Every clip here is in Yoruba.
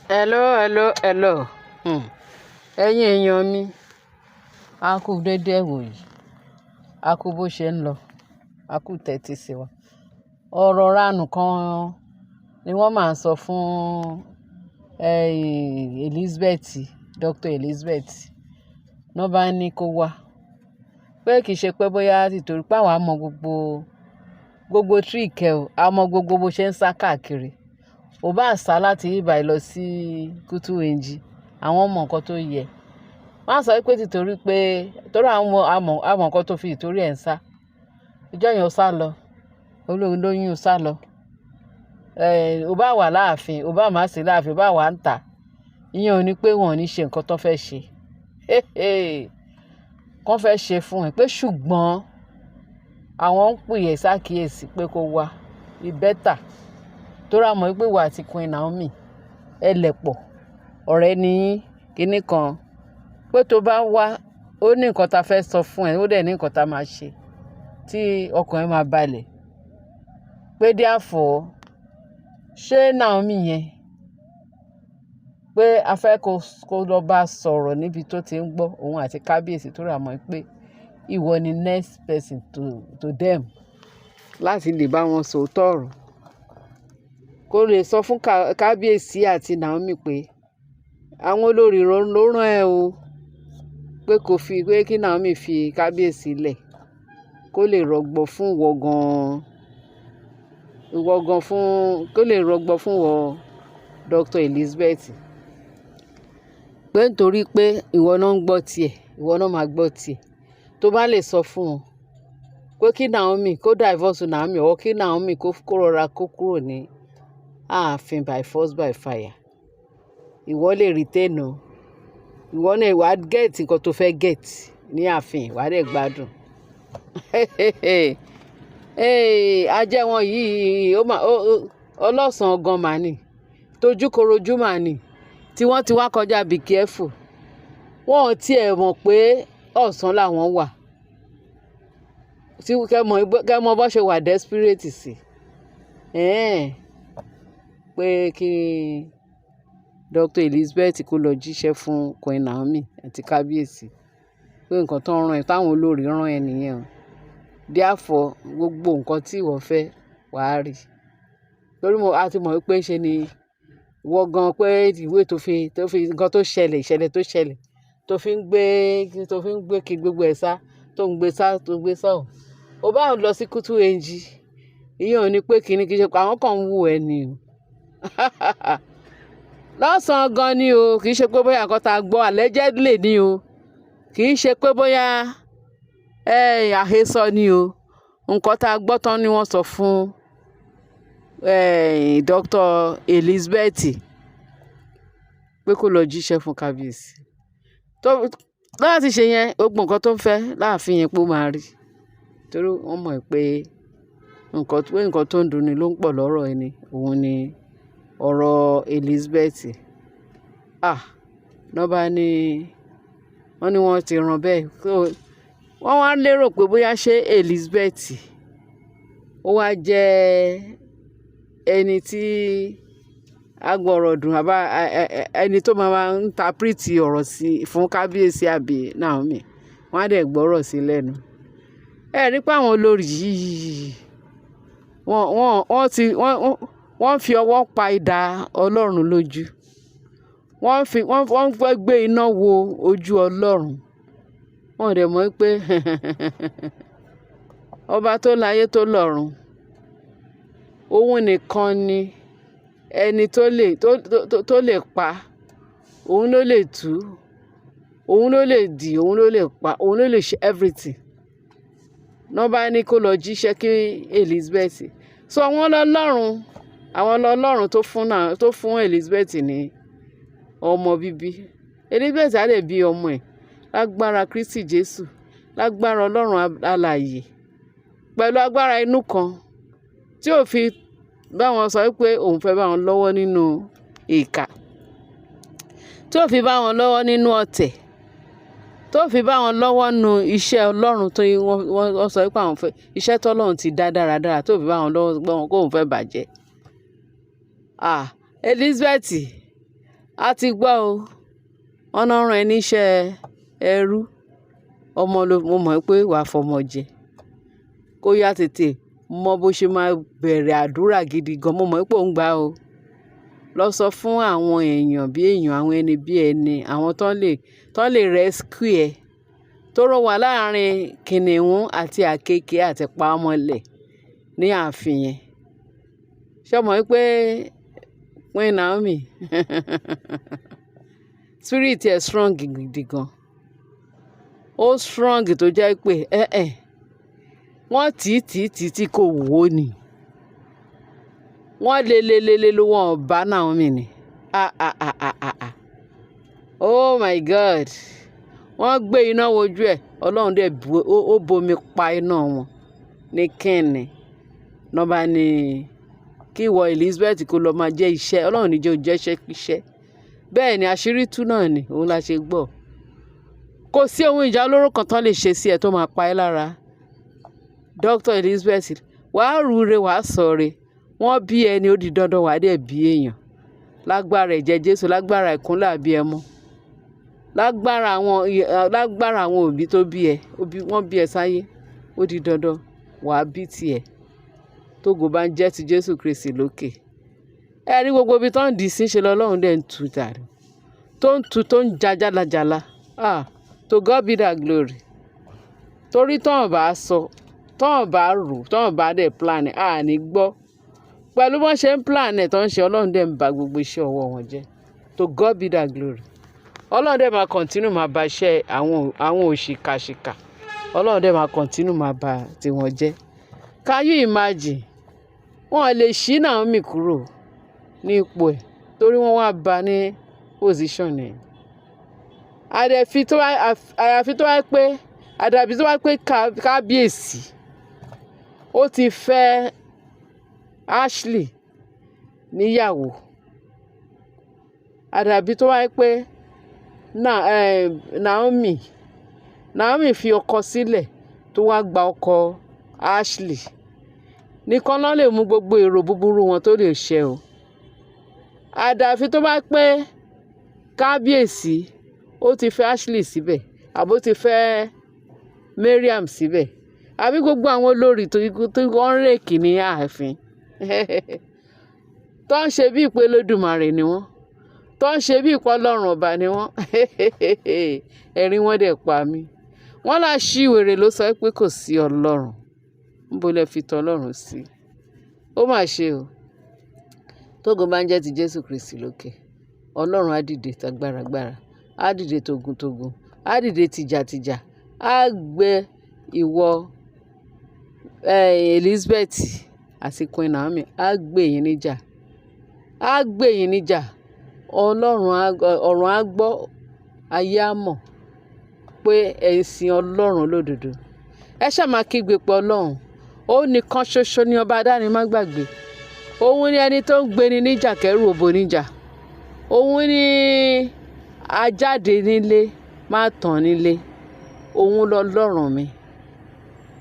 Hello, hello, hello. Ẹ̀yin èèyàn mi, a kú dédé ìwòyí, a kú bó ṣe ń lọ, a kú tẹ́tí sí wa. Ọ̀rọ̀ ranù kan ni wọ́n máa ń sọ fún Elizabeth, Dr. Elizabeth. Wọ́n bá ní kó wá. Pé kì í ṣe pé bóyá nítorí pé àwa mọ gbogbo, gbogbo trick ẹ o, a mọ gbogbo bó ṣe ń sá káàkiri. Ò bá sá láti ibí lọ sí Kutu Enji, àwọn mọ nǹkan tó yẹ. Wọ́n á sọ wípé títorí pé, torí àwọn mọ, a mọ̀, a mọ nǹkan tó fi ìtorí ẹ̀ ń sá. Ìjọ́ yẹn ó sá lọ, olóyún lóyún ó sá lọ. Ò bá wà láàfin, ò bá má sí láàfin, ò bá wà níta. Ìyẹn ò ní pé wọ́n ò ní ṣe nǹkan tó fẹ́ ṣe. Kàn fẹ́ ṣe fún ẹ pé ṣùgbọ́n àwọn ń pè ẹ́ sákìyèsí pé kó wá. E better. Torí a mọ̀ wípé ìwọ àti Queen Naomi ẹ lẹ̀pọ̀, ọ̀rẹ́ ni yín, kíní kan. Pé tó bá wá, ó ní nǹkan ta fẹ́ sọ fún ẹ, ó dẹ̀ ní nǹkan ta máa ṣe tí ọkàn ẹ máa balẹ̀. Pé therefore, ṣé Naomi yẹn pé a fẹ́ kó lọ bá sọ̀rọ̀ níbi tó ti ń gbọ́ òun àti kábíyèsí, torí a mọ̀ pé ìwọ ni next person to them láti lè bá wọn sọ òótọ́ ọ̀rọ̀. Kó lè sọ fún kábíyèsí àti Naomi pé àwọn olórí ló rán ẹ o, pé kó fi, pé kí Naomi fi kábíyèsí lẹ̀, kó lè rọgbọ fún ìwọ gan, ìwọ gan fún, kó lè rọgbọ fún ìwọ Dr. Elizabeth. Pé nítorí pé ìwọ náà ń gbọ́ tiẹ̀, ìwọ náà máa gbọ́ tiẹ̀. Tó bá lè sọ fún wọn pé kí Naomi kó divorce Naomi or kí Naomi kó rọra kó kúrò ní ààfin by force by fire, ìwọ lè retain o. Ìwọ náà wàá get nǹkan tó fẹ́ get ní ààfin, wàá dẹ̀ gbádùn. Ajẹ́ wọn yìí, ó máa, ọlọ́sàn gan mà ní, tójúkorojú mà ní, tí wọ́n ti wá kọjá be careful. Wọ́n ò tiẹ̀ mọ̀ pé ọ̀sán làwọn wà. Tí kẹ́ mọ̀ bó ṣe wà desperate sí. Pé kí Dr. Elizabeth kó lọ jíṣẹ́ fún Queen Naomi àti kábíyèsí pé nǹkan tó ń rán ẹ, táwọn olórí rán ẹ nìyẹn o. Therefore, gbogbo nǹkan tí ìwọ fẹ́ wà á rí. Torí mo, a ti mọ̀ wípé ṣe ni ìwọ gan pé ìwé tó fi nǹkan tó ṣẹlẹ̀, ìṣẹ̀lẹ̀ tó ṣẹlẹ̀, tó fi ń gbé kí gbogbo ẹ̀ sá, tó ń gbé sá, tó ń gbé sọ́hùn. O bá lọ sí Kutu Enji, ìyẹn ò ní pé kíni kí í ṣe pé àwọn kan ń wù ẹ ni o. Lọ́sàn gan ni o, kì í ṣe pé bóyá nǹkan tá a gbọ́ allegedly ni o. Kì í ṣe pé bóyá àhesọ ni o. Nǹkan tá a gbọ́ tán ni wọ́n sọ fún Dr. Elizabeth pé kó lọ jíṣẹ́ fún kábíyèsí. Tó láti ṣe yẹn, gbogbo nǹkan tó ń fẹ́ láàfin yẹn pé ó máa rí. Torí wọ́n mọ̀ pé nǹkan, pé nǹkan tó ń dùn ni ló ń pọ̀ lọ́rọ̀ ẹni, òun ni ọ̀rọ̀ Elizabeth. Ah! Lọ́ bá ní, wọ́n ní wọ́n ti rán bẹ́ẹ̀. So wọ́n wá lérò pé bóyá ṣé Elizabeth ó wá jẹ́ ẹni tí agbọ̀rọ̀dùn àbá ẹni tó máa ń interpret ọ̀rọ̀ sí fún kábíyèsí àbí Naomi. Wọ́n á dẹ̀ gbọ́rọ̀ sí lẹ́nu. Ẹ rí pé àwọn olórí yìí, wọ́n, wọ́n, wọ́n ti, wọ́n, wọ́n ń fi ọwọ́ pa idà Ọlọ́run lójú. Wọ́n fi, wọ́n fẹ́ gbé iná wo ojú Ọlọ́run. Wọ́n ò dẹ̀ mọ̀ wípé ọba tó láyé tó lọ́run, òun nìkan ni ẹni tó lè, tó lè pa, òun ló lè tú, òun ló lè dì, òun ló lè pa, òun ló lè ṣe everything. Wọ́n bá ní kó lọ jíṣẹ́ kí Elizabeth. So àwọn lọ́lọ́run, àwọn lọ́lọ́run tó fún náà, tó fún Elizabeth ní ọmọ bíbí. Elizabeth á lè bí ọmọ ẹ̀ lágbára Kristi Jesu, lágbára Ọlọ́run alààyè, pẹ̀lú agbára inú kan tí ó fi bá wọn sọ wípé òun fẹ́ bá wọn lọ́wọ́ nínú ìkà, tí ó fi bá wọn lọ́wọ́ nínú ọ̀tẹ̀, tó fi bá wọn lọ́wọ́ nínú iṣẹ́ Ọlọ́run tó wọ́n sọ wípé àwọn fẹ́, iṣẹ́ tí Ọlọ́run ti dá dáradára, tó fi bá wọn lọ́wọ́ pé kó òun fẹ́ bàjẹ́. Ah! Elizabeth. A ti gbọ́ o, wọ́n náà rán ẹ níṣẹ́ ẹrú. Ọmọ ló, mo mọ̀ pé wàá fọmọ jẹ. Kó yá tètè mọ bó ṣe máa bẹ̀rẹ̀ àdúrà gidi gan. Mo mọ̀ pé ò ń gbà o. Lọ sọ fún àwọn èèyàn bí èèyàn, àwọn ẹni bí ẹni, àwọn tó lè rescue ẹ. Torí ó wà láàárín kìnnìún àti àkéékèé àti pamọ́lẹ̀ ní ààfin yẹn. Ṣé o mọ̀ wípé Queen Naomi spirit ẹ strong gidi gan. Ó strong tó jẹ́ pé wọ́n tì tì tì tí kò wó ni. Wọ́n lé lé lé lé ló wọ́n bá Naomi ni. Ah ah ah ah ah ah. Oh my God. Wọ́n gbé iná wojú ẹ̀. Ọlọ́run dẹ̀ bu, ó bomi pa iná wọn. Ní kíni? Lọ́ bá ní kí ìwọ Elizabeth kó lọ máa jẹ́ iṣẹ́. Ọlọ́run ní jẹ́ ó jẹ́ iṣẹ́ kíṣẹ́. Bẹ́ẹ̀ ni àṣírí tú náà ni, òun la ṣe gbọ́. Kò sí ohun ìjà olóró kan tó lè ṣe sí ẹ tó máa pa ẹ́ lára. Dr. Elizabeth, wàá rúre, wàá sọ̀re. Wọ́n bí ẹni, ó di dandan wàá dẹ̀ bí èèyàn. Lágbára ẹ̀jẹ̀ Jésù, lágbára ìkúnlẹ̀ abiyamọ. Lágbára àwọn òbí tó bí ẹ, wọ́n bí ẹ sáyé. Ó di dandan wàá bí tiẹ̀. Tógo bá ń jẹ́ ti Jésù Kristi lókè. Ẹ rí gbogbo ibi tó ń dì sí ṣe lọ́lọ́run dẹ̀ ń tu dànù. Tó ń tu, tó ń ja jálajàla. Ah, to God be the glory. Torí tọ́n bá sọ, tọ́n bá rò, tọ́n bá dẹ̀ plan ẹ̀, a ní gbọ́. Pẹ̀lú bọ́n ṣe ń plan ẹ̀ tó ń ṣe, Ọlọ́run dẹ̀ ń ba gbogbo iṣẹ́ ọwọ́ wọn jẹ́. To God be the glory. Ọlọ́run dẹ̀ máa continue máa ba iṣẹ́ àwọn òṣìkàṣìkà. Ọlọ́run dẹ̀ máa continue máa ba tiwọn jẹ́. Can you imagine? Wọ́n lè ṣí Naomi kúrò ní ipò ẹ̀ torí wọ́n wá bá ní position ẹ̀. Àyàfi tó wá pé, àdàbí tó wá pé kábíyèsí ó ti fẹ́ Ashley níyàwó. Àdàbí tó wá pé Naomi fi ọkọ sílẹ̀ tó wá gba ọkọ Ashley nìkan ló lè mú gbogbo èrò búburú wọn tó lè ṣẹ o. Àdàfi tó bá pé kábíyèsí ó ti fẹ́ Ashley síbẹ̀ àbó ti fẹ́ Mariam síbẹ̀, àbí gbogbo àwọn olórí tó wọ́n ń rèkì ní ààfin tó ń ṣe bí ìpè Olódùmarè ni wọ́n, tó ń ṣe bí ìpè Ọlọ́run ọba ni wọ́n. Ẹ̀rín wọn dẹ̀ pa mí. Wọ́n lá ṣíwèrè ló sọ pé kò sí Ọlọ́run. Níbo lẹ fi tọ Ọlọ́run sí? Ó mà ṣe o. Tógo bá ń jẹ́ ti Jésù Kristi lókè. Ọlọ́run á dìde tagbáragbára, á dìde togun-togun, á dìde tìjàtìjà, á gbé ìwọ Elizabeth àti Queen Naomi, á gbé yín níjà. Á gbé yín níjà. Ọlọ́run á, ọ̀run á gbọ́, ayé á mọ̀ pé ẹ ń sin Ọlọ́run olódodo. Ẹ ṣá máa kígbe pé Ọlọ́run. Ó nìkan ṣoṣo ni ọba adáni má gbàgbé. Òun ni ẹni tó ń gbéni níjà kẹ́rù òbò níjà. Òun ni ajáde nílé, má tán nílé. Òun lọlọ́run mi.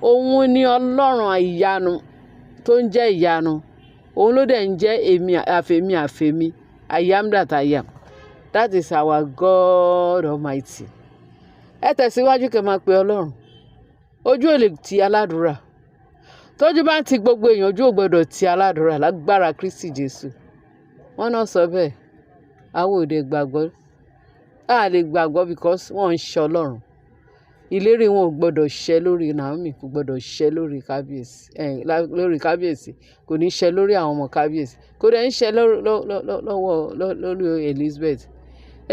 Òun ni Ọlọ́run ìyanu tó ń jẹ́ ìyanu. Òun ló dẹ̀ ń jẹ́ èmi àfẹ̀mí àfẹ̀mí. I am that I am. That is our God Almighty. Ẹ tẹ̀síwájú kí ẹ máa pe Ọlọ́run. Ojú ò lè ti aládùúrà. Tójú bá ń ti gbogbo èèyàn, ojú ò gbọdọ̀ ti aládùúrà lágbára Kristi Jésù. Wọ́n náà sọ bẹ́ẹ̀. Àwa ò dẹ̀ gbàgbọ́. A lè gbàgbọ́ because wọ́n ń ṣe Ọlọ́run. Ìlérí wọn ò gbọdọ̀ ṣẹ lórí Naomi, kò gbọdọ̀ ṣẹ lórí kábíyèsí, lórí kábíyèsí, kò ní ṣẹ lórí àwọn ọmọ kábíyèsí, kò dẹ̀ ń ṣẹ lọ́wọ́ lórí Elizabeth.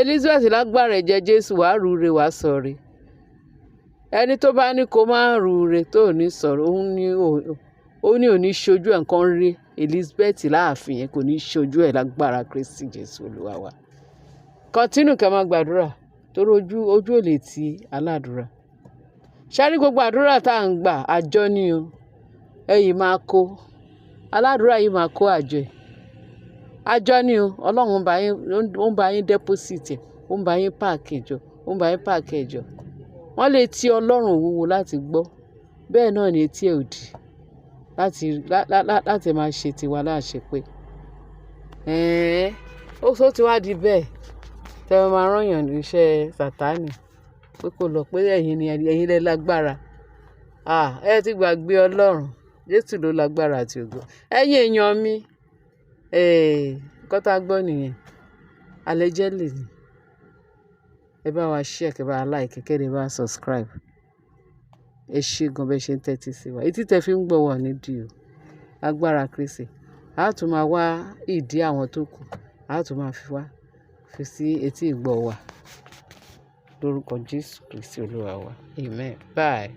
Elizabeth, lágbára ẹ̀jẹ̀ Jésù, wàá rúre, wàá sọ̀re. Ẹni tó bá ní kó má rúre tó ò ní sọ̀rọ̀, òun ní ó ní ò ní ṣojú ẹ̀ nǹkan rí Elizabeth láàfin yẹn kò ní ṣojú ẹ̀ lágbára Kristi Jésù Olúwa wa. Continue kẹ́ máa gbàdúrà torí ojú ò lè ti aládùúrà. Ṣé rí gbogbo àdúrà tá à ń gbà, àjọ ni o. Ẹ yìí máa kó. Aládùúrà yìí máa kó àjọ ẹ̀. Àjọ ni o. Ọlọ́run ń bá yín, ó ń bá yín deposit ẹ̀, ó ń bá yín pack ẹ̀ jọ, ó ń bá yín pack ẹ̀ jọ. Wọ́n lè ti Ọlọ́run wúwo láti gbọ́. Bẹ́ẹ̀ náà ni etí ẹ̀ ò dì láti máa ṣe tiwa láṣẹ pé. Ó tó ti wá di bẹ́ẹ̀. Tẹ́ ẹ máa rán èèyàn ní iṣẹ́ Sátánì pé kó lọ pé ẹ̀yin ni ẹ̀yin lẹ lágbára. Ah, ẹ ti gbàgbé Ọlọ́run. Jésù ló lágbára àti ògo. Ẹ̀yin èèyàn mi, nǹkan tá a gbọ́ nìyẹn. Allegedly ni. Ẹ bá wa share, kẹ́ bá wa like, kẹ́ ẹ bá wa subscribe. Ẹ ṣé gan bẹ́ẹ̀ ṣe ń tẹ́tí sí wa. Etí tẹ fi ń gbọ́ wa ò ní di o. Agbára Kristi. A tún máa wá ìdí àwọn tó kù. A tún máa fi wá fi sí etí ìgbọ́ wa. Lórúkọ Jésù Kristi Olúwa wa. Amen. Bye.